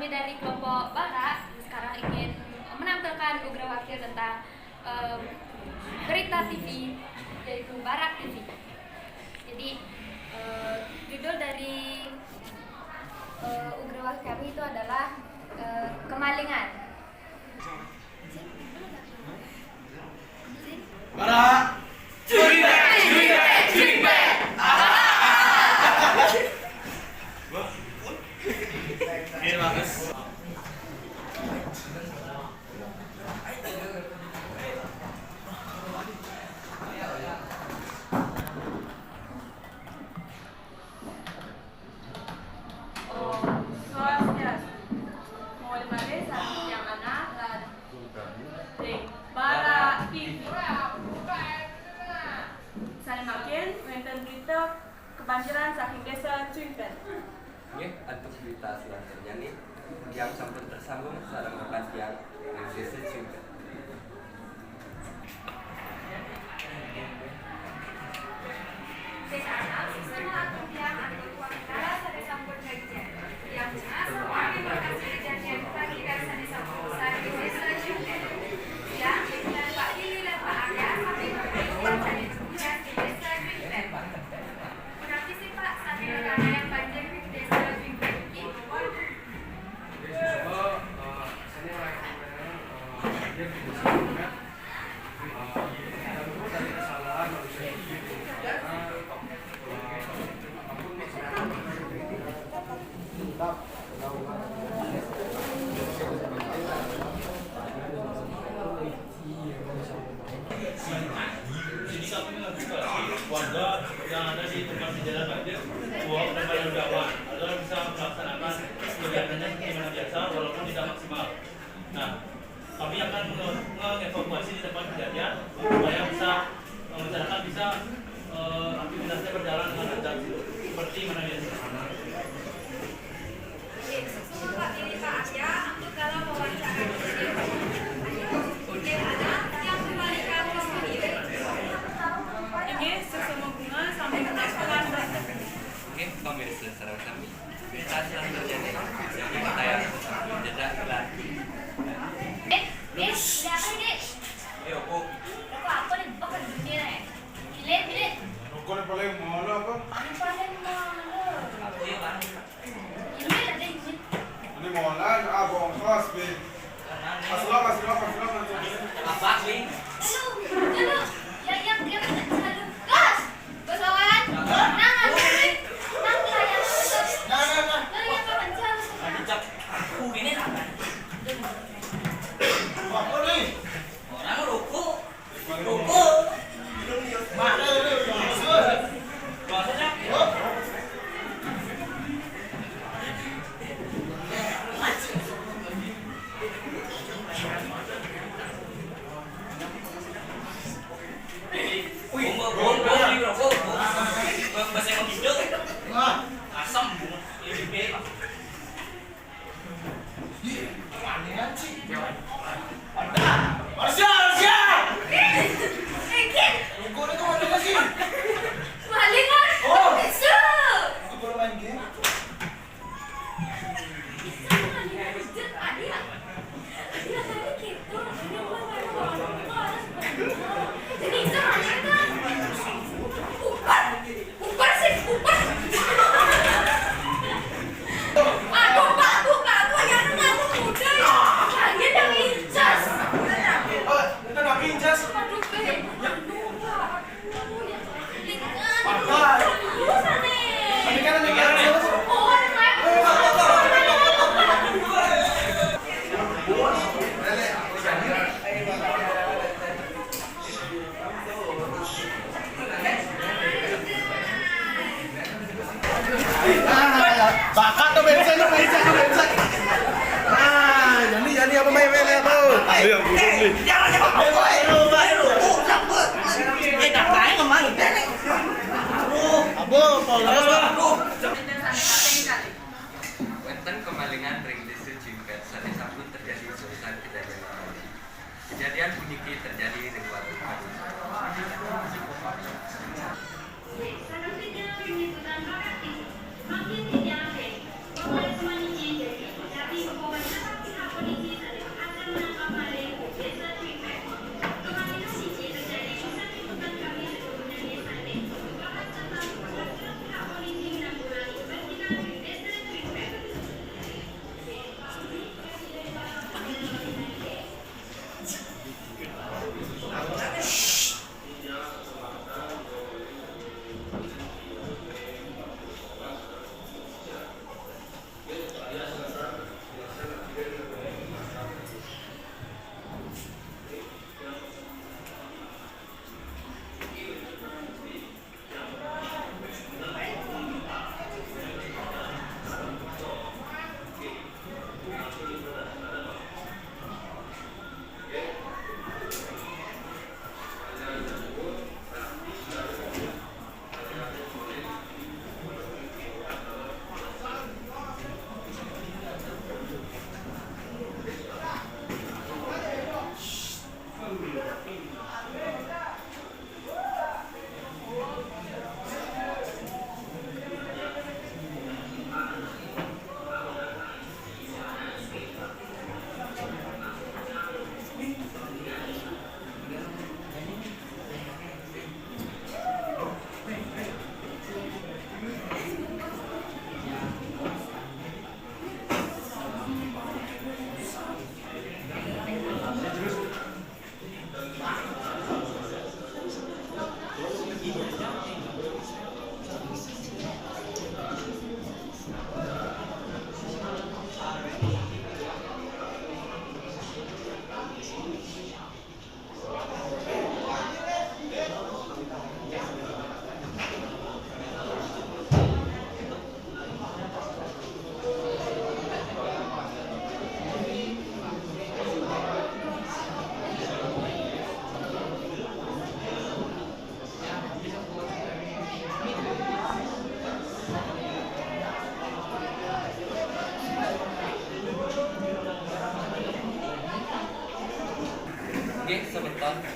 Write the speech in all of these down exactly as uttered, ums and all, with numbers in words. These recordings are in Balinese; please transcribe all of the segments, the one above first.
Dari kelompok Barak sekarang ingin menampilkan Ugrawakil tentang, em, berita T V, yaitu Barak T V. Jadi, eh, judul dari, eh, Ugrawakil kami itu adalah, eh, Kemalingan. Barak. Curi bek, curi bek, curi bek. Oke, bagus. Om Swastiastu. Moe malèh sareng titiang Ana lan ring Barak T V. Sané mangkin wénten berita kebanjiran saking Désa Cuingkén. Nggih, antuk berita selanjutnya nih, yang sampun tersambung sareng rekan tiang ring Désa Cuingkén. Jadi kami mengharapkan warga yang ada di tempat kejadian banjir, dua tempat yang aman, agar bisa melaksanakan kegiatannya sebagaimana biasa walaupun tidak maksimal. Nah, kami akan menge-, mengevakuasi di tempat kejadian supaya bisa, eh, masyarakat bisa, eh, aktivitasnya berjalan dengan lancar seperti mana biasa. Inggih, sesama bunga sambil menampilkan. Oke, pemirsa sareng sami. Berita selanjutnya nih, jadi kita yang jeda lagi. Eh, eh, siapa nih, Dek? Eh, aku. Aku apa nih? Bukan dunia nih. Pilih, pilih. Rokok nih paling mahal apa? Ini paling mahal. Aku ya, Pak. Ini ada ini. Ini mau online, ah, bohong kelas, Bi. Kasih lo, kasih lo, kasih lo, nanti. Apa, Bi? Halo, halo. Ya, yang, yang, halo. Gas! Gas, lawan. Nang, nang, nang. Nang, nang, nang. Nah, nah, nah. Lo yang kapan jam? Dicap. Aku ini apa? Apa nih? Orang rokok. Asam. Ih, aneh sih. Ada. Marsha, Marsha! Malingan! Oh! Itu baru main game. Bisa malingan, Jun, adil. Adil tadi gitu. Ini gua baru ngomong, kok harus begitu. Jadi itu malingan. Bukan. Bubar sih, bubar. Aduh, Pak, aduh, Pak, aduh, yang ngaku muda ya. Kalian yang incas. Oh, itu nak incas. Aduh, Pak. Aduh, Pak. Aduh, ya. Lingkungan. Apa? Aduh, sana. Tadi kan ada yang incas. Oh, ada yang Bakat tuh bensin, tuh bensin, tuh bensin. Nah, jadi, jadi apa main, main apa? Ayo, bukan nih. Jangan, jangan. Ayo, ayo, ayo. Enak banget ngomong. Apa? Kalau Wénten kemalingan ring Désa Cuingkén sané sampun terjadi sepisan kejadian. Kejadian puniki terjadi ring watu.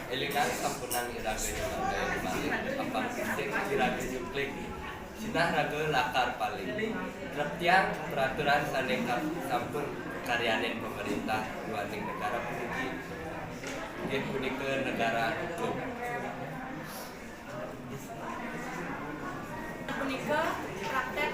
Élingang sampunang iraga nyumanggaé malih, apang sing iraga nyuklik. Sinah raga lakar paling. Trep tiang, peraturan sané ka-, sampun karyanin pemerintah duaning negara puniki, inggih punika negara hukum. Punika praktek